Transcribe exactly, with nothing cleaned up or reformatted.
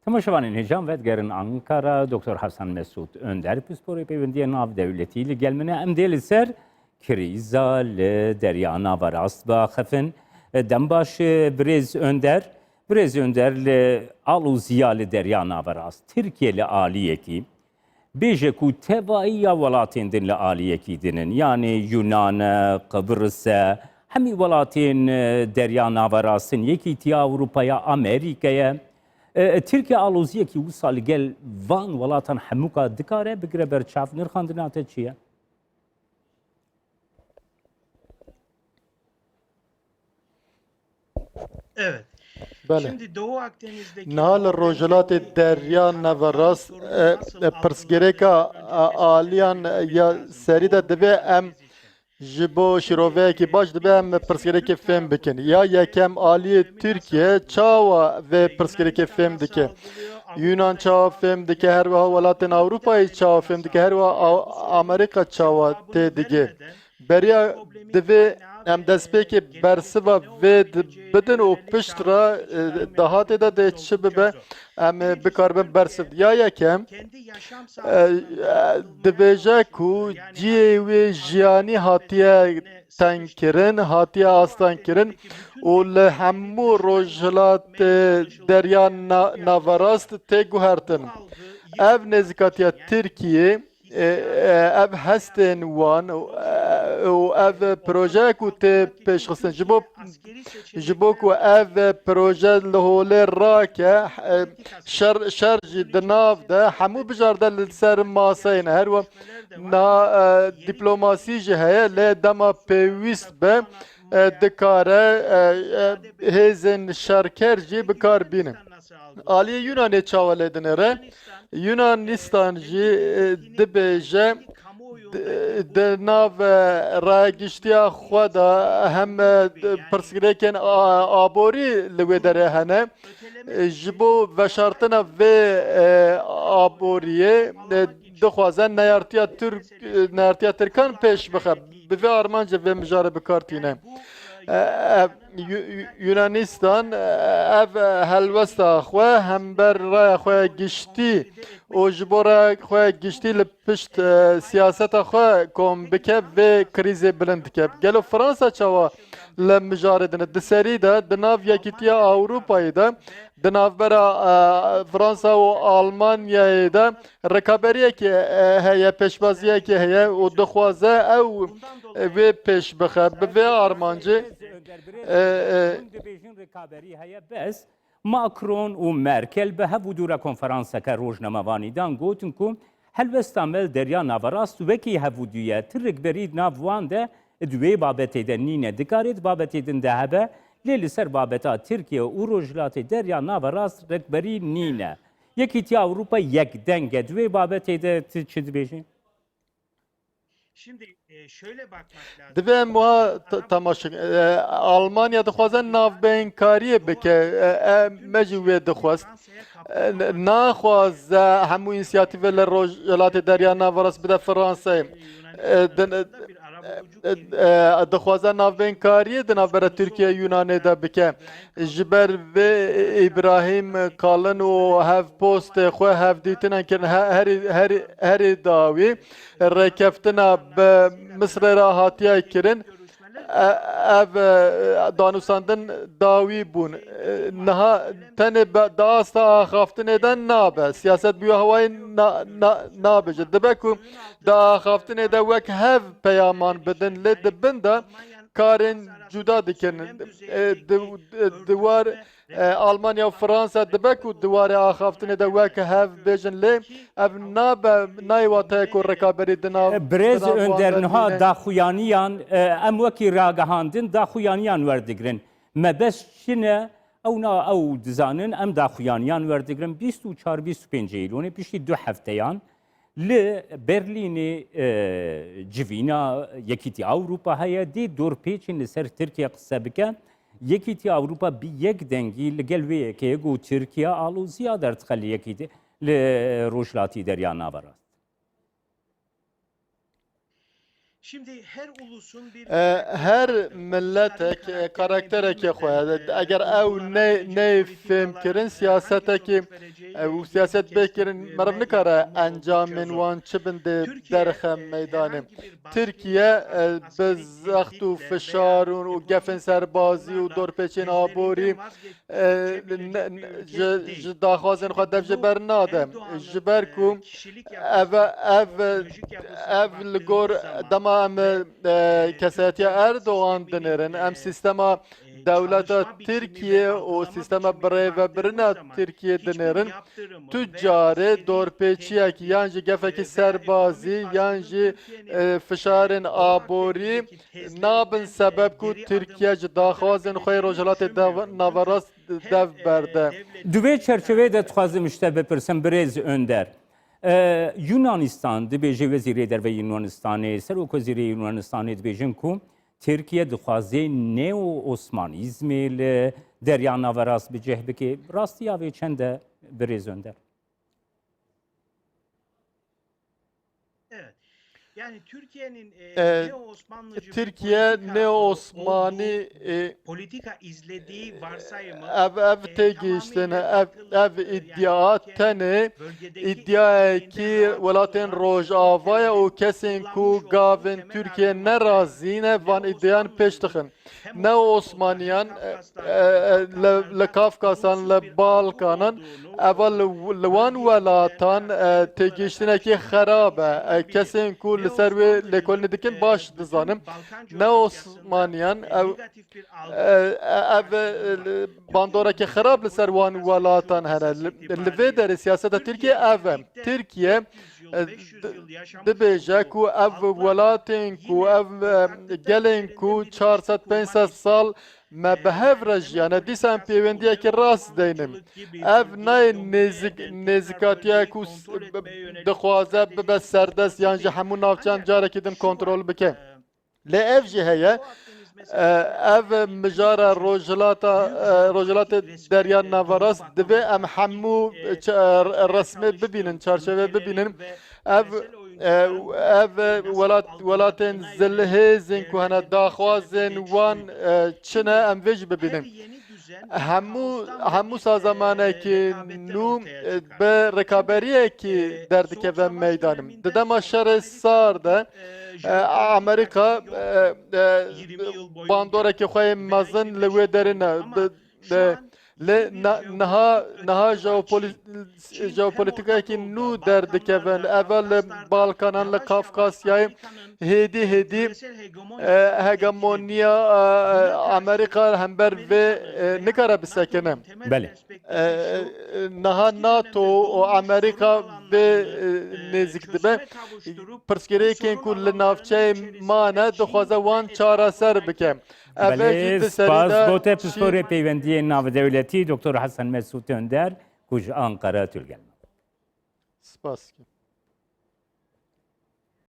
Temaşevanên hêja, em vedigerin Ankara. Doktor Hasan Mesûd Önder, pisporê pêwendiyên navdewletî li gel min e. Em dê li ser krîza li Derya Naverast biaxifin. Dem baş, birêz Önder. Birêz Önder, li aloziya li Derya Naverast, Tirkiye li aliyekî bêje ku tevayiya welatên din li aliyekî din in. Yanî Yunan e, Qibris e, hemî welatên, e, Derya Naverast in, Yekîtiya Ewropa ye, Amerîka ye. E, Tirkiye aloziyekî wisa li gel van welatan hemûka dikare bigire ber çav? Nirxandina te çi ye? Evet. Belê. Şimdi Doğu Akdeniz'deki Niha li Rojhilatê Derya Neverast, e, e, pirsgirêka, e, aliyan, e, ya serî de divê em ji bo şîroveyekî baş divê em pirsgirêkê fêm bikin. Ya yekem, aliyê Tirkiye çawa vê pirsgirêkê fêm dike? Yunan çawa fêm dike? Her wiha welatên Ewropayê çawa fêm dike? Her wiha A-, Amerîka çawa tê digê? Beriya divê em destpêkê bersiva vê di-, bidin û pişt re, e, dahatê de dê çi bibe, em, e, bikaribin bersiv. Ya yekem, e, e, dibêje ku cihê wê jiyanî hatiye tengkirin, hatiye astengkirin û li hemû rojhilat, e, Derya Na-, Naverast tê guhertin. Ev nêzîkatiya Tirkiyê, e, e, ev hestên wan û, e, û ev proje ku tê pêşxistin ji bo, ji bo ku ev proje li holê rake, e, şer, şer jî di nav de hemû bijarde li ser maseyê ne. Her wiha na, e, diplomasî jî heye, lê dema pêwîst be, e, dikare, e, e, hêzên şerker jî bi kar bînin. Aliyê Yunanê çawa lê dinêre? Yunanistan jî, e, dibêje, di, di nav, e, raya giştiya xwe de hem, e, pirsgirêkên a-, aborî li wê derê hene. E, ji bo veşartina vê, e, aboriyê, e, dixwaze neyartiya Tirk, e, neyartiya Tirkan pêş bixe. Bi vê armancê vê mijarê bi kar tîne. E, ev, Yu-, Yu-, Yunanistan, e, ev helwesta xwe hember raya xwe giştî û ji bo raya xwe giştî li pişt, e, siyaseta xwe kom bike, vê krîzê bilind dike. Gelo Fransa çawa li mijarê din e? Di serî de, di nav Yekîtiya Ewropayê de, di navbera, e, Fransa û Almanyayê de rikaberiyekê, e, heye, pêşbaziyekê heye û dixwaze ew, e, vê pêş bixe. Bi vê armancê, e, e, Hûn dibêjin rikaberî heye, bes Macron û Merkel bi hev û dû re konferanseke rojnamevanî dan, gotin ku helwesta me li Derya Naverast wekî hev û dû ye. Ti rikberî di nav wan de di wê babetê de nîne. Dikare di babetê din de hebe, lê li ser babeta Tirkiye û Rojhilatê Derya Naverast rikberî nîne. Yekîtiya Ewropa yek deng e. Di wê babetê de ti çi dibêjî? Şimdi, e, şöyle bakmak lazım. Divê em wiha t-, temaşe, e, Almanya dixwaze navbeyinkariyê bike, e, e, me jî wê dixwest. E, n-, naxwaze hemû însiyatîvê li Rojhilatê Derya Naverast bide Fransayê. E, din-, e, e, dixwaze navbeyinkariyê di navbera Tirkiye Yunanê de bike. Ji ber vê Îbrahîm Kalin û hevpostê xwe hevdîtinan kirin he-, herî, herî, herî dawî rêkeftina bi Misrê re hatiye kirin. E, ev, e, danûstandin dawî bûn. E, niha tenê be-, di asta axaftinê de nabe. Siyaset bi wî hawayî na-, na-, nabêje. Dibe ku di axaftinê de wek hev peyaman bidin, lê di bin de karên cuda dikin. E, di, di, di war, e, Almanya û Fransa dibe ku di warê axaftinê de wek hev bêjin, lê ev nabe, nayê wateyê ku rekaberî di nav, E, Birêz di nav wan Önder, de niha tîne. Daxuyaniyan, e, em wekî ragihandin daxuyaniyan werdigrin. Mebest çi ne? Ew na, ew dizanin, em daxuyaniyan werdigrin. Bîst û çar, bîst û pênc Eylûnê, piştî du hefteyan, li Berlînê, e, civîna Yekîtiya Ewropa heye, dê dorpêçên li ser Tirkiye qise bike. Yekîtiya Ewropa bi yek dengî li gel wê yekê ye, got Tirkiye aloziya derdixe li Yekîtiya, li Rojhilatî Derya Naverast. Şimdi her ulusun bir E, her miletek, e, karakterekê xwe. Eger ew ne, ne fêm kirin, siyasetekî, e, û siyaset bê kirin, meriv nikare encamên wan çi bin dê derxe meydanê. Tirkiye, e, bi zext û fişar û, û gefên serbazî û dorpêçên aborî, e, ne, ne, ji, ji daxwazên xwe dev ji ber nade. Ji ber ku ev, ev, ev li gor dema em, e, kesayetiya Erdogan dinêrin, em sîstema dewleta Tirkiye û sîstema birêvebirina Tirkiye dinêrin. Tu carê dorpêçiyek yan jî gefekî serbazî yan jî, e, fişarên aborî nabin sebeb ku Tirkiye ji daxwazên xwe yê Rojhilatê Dev-, Naverast dev berde. Di vê çerçeveyê de dixwazim ji te bipirsim, birêz Önder. E, Yunanistan, dibêje Wezîrê Derve Yunanistanê, Serokwezîrê Yunanistanê dibêjin ku Tirkiye dixwaze neo-Osmanîzmê li Derya Naverast bi cih bike. Rastiya vê çend e, birêz Önder? Evet. Yani Türkiye'nin, e, E, neo-Osmanlıcı bir Tirkiye politika neo-Osmanî, olduğu, e, politika izlediği varsayımı, ev, ev e, têgihiştin, tamamıyla ev, yatılı, ev e, iddia yani tenê ülkedeki iddiayekî ülkelere welatên Rojava ye û kesên ku gavên Tirkiye nerazî ne van iddiayan pêş dixin. Ne Osmaniyan, e, e, e, li, li Kafkasan, li Balkanan, eva li, li wan welatan, e, têgihiştinekî xerab e. E, kesên ku li ser wê lêkolînê dikin baş dizanin. Ne Osmaniyan, ew, e, e, ev, e, li, bandorekî xerab li ser wan welatan hene. Li, li vê derê siyaseta Tirkiye ev e. Tirkiye, e, di-, dibêje ku ev welatên ku ev, e, gelên ku çar sed pênc sed sal me bi hev re jiyane, dîsa em pêwendiyekî rast deynin. Ev nayê nêzik-, nêzikatiya ku s-, b-, dixwaze bibe serdest yan ji hemû navçeyan carekî din kontrol bike. Lê ev jî heye, e, ev mijara Rojhilata, e, Rojhilatê Derya Naverast divê em hemû ç-, e, resmê bibînin, çarçeve bibînin. Ev, e, ev welat, welatên zilhêzên ku hene daxwazên wan, e, çi ne, em vê jî bibînin. Hemû, hemû sazamanekî nû, e, bi rikaberiyekî derdikeve meydan. Di dema şerê sar de, e, Amerîka, e, e, bandorekî xwe yê mezin li wê derê ne. Bi, bi, lê na-, niha, niha jeopoli-, jeopolitîkayekî nû derdikevin. Eva li Balkanan, li Kafkasyayê hêdî hêdî, e, hegemoniya, e, Amerîka hember vê, e, nikare bisekine. Belê. E, e, niha NATO û Amerîka vê, e, nêzik dibe. Pirsgirêkên ku li navçeyê mane dixwaze wan çareser bike. Ev e jî Belê, di serî spas de bo te, çî- pisporê peywendiyên navdewletî, Doktor Hesen Mesûd Önder, ku ji Ankara tu li gel me. Spas.